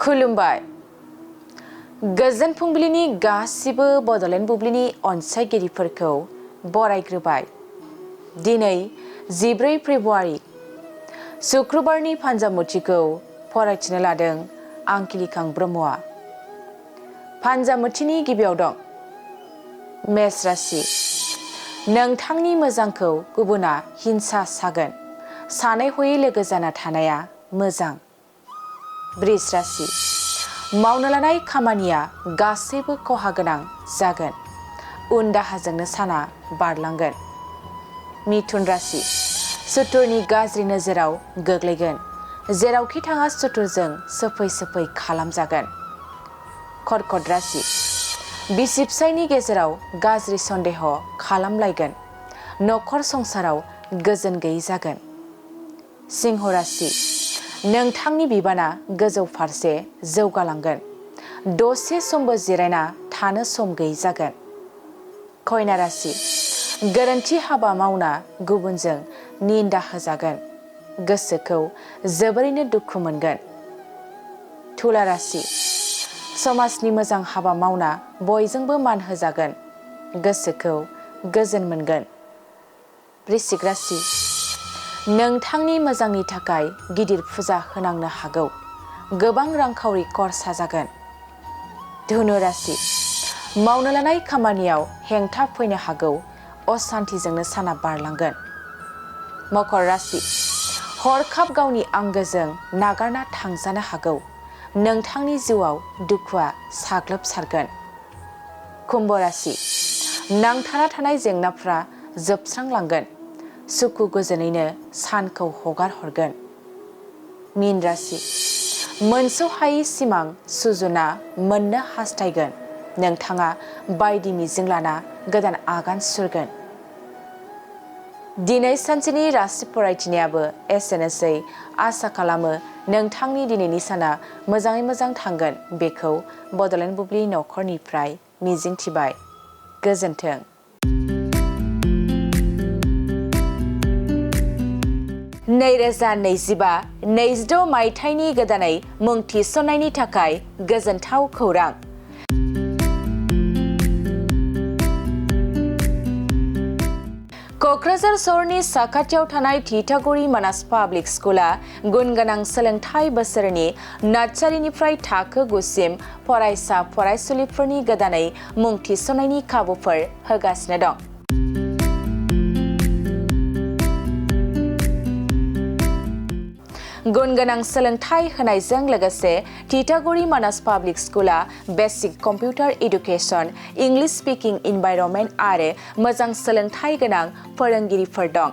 खुलुमबाय। गोजोन फुंबिलिनि गासिबो बड'लेण्ड बुब्लिनि अनसायगिरिफोरखौ बरायग्रोबाय। दिनै 14 फेब्रुवारि शुक्रबारनि फान्जामुथिखौ फरायथिनो लादों आं किलिखां ब्रह्मआ। फान्जामुथिनि गिबियाव दं मेष राशि। नोंथांनि मोजांखौ गुबुना हिंसा सागोन। सानै हयै लोगो जाना थानाया मोजां। वृष राशि। मावनो लानाय खामानिया गासैबो खहा गोनां जागोन। उन दाहाजोंनो साना बारलांगोन। मिथुन राशि। सुथुरनि गाज्रि नोजोराव गोग्लैगोन। जेरावखि थाङा सुथुरजों सोफै सोफै खालामजागोन। कर्कट राशि। बिसि फिसायनि गेजेराव गाज्रि सन्देह खालामलायगोन। नखर संसाराव गोजोन गैयै जागोन। सिंह राशि। नोंथांनि बिबाना गोजौ फारसे जौगालांगोन। दसे समबो जिरायना थानो सम गैयै जागोन। कन्या राशि। गोरोन्थि हाबा मावना गुबुनजों निन्दा होजागोन। गोसोखौ जोबोरैनो दुखु मोनगोन। तुला राशि। समाजनि मोजां हाबा मावना बयजोंबो मान होजागोन। गोसोखौ गोजोन मोनगोन। वृश्चिक राशि। नोंथांनि मोजांनि थाखाय गिदिर फुजा होनांनो हागौ। गोबां रांखावरि खरसा जागोन। धनु राशि। मावनो लानाय खामानियाव हेंथा फैनो हागौ। असान्थिजोंनो साना बारलांगोन। मकर राशि। हरखाब गावनि आंगोजों नागारना थांजानो हागौ। नोंथांनि जिउआव दुखुआ साग्लोबसारगोन। कुम्भ राशि। नांथाना थानाय जेंनाफ्रा जोबस्रांलांगोन। सुखु गोजोनैनो सानखौ हगार हरगोन। मीन राशि। मोनस'हायै सिमां सुजुना मोननो हास्थायगोन। नोंथाङा बायदि मिजिं लाना गोदान आगान सुरगोन। दिनै सानसेनि राशि फरायथिनायाबो एसेनोसै। आसा खालामो नोंथांनि दिनैनि साना मोजाङै मोजां थांगोन। बेखौ बड'लेण्ड बुब्लि नखरनिफ्राय मिजिंथिबाय। गोजोन्थों। नैरोजा 25-26 मायथाइनि गोदानै मुं थिसननायनि थाखाय गोजोनथाव खौरां। क'क्राझार सहरनि साखाथियाव थानाय थिथागुरि मानास पाब्लिक स्कुला गुन गोनां सोलोंथाइ बोसोरनि नार्सारिनिफ्राय थाखो 9सिम फरायसा फरायसुलिफोरनि गोदानै मुं थिसननायनि खाबुफोर होगासिनो दं। गुन गोनां सोलोंथाइ होनायजों लोगोसे थिथागुरि मानास पाब्लिक स्कुला basic computer education, English speaking environment आरो मोजां सोलोंथाइ गोनां फोरोंगिरिफोर दं।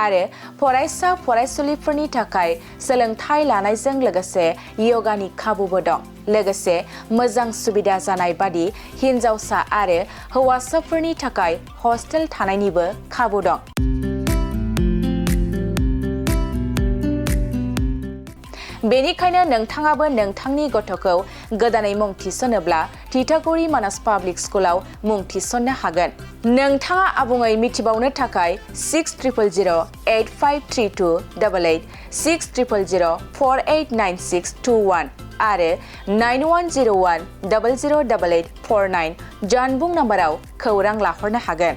आरो फरायसा फरायसुलिफोरनि थाखाय सोलोंथाइ लानायजों लोगोसे यगानि खाबुबो दं। लोगोसे मोजां सुबिदा जानाय बादि हिन्जावसा आरो हौवासाफोरनि थाखाय हस्टेल थानायनिबो खाबु दं। बेनिखायनो नोंथाङाबो नोंथांनि गथ'खौ गोदानै मुं थिसनोब्ला थिथागुरि मानास पाब्लिक स्कुलाव मुं थिसननो हागोन। नोंथाङा आबुङै मिथिबावनो थाखाय 6000853288 6000489621 आरो 9101008849 जानबुं नाम्बाराव खौरां लाहरनो हागोन।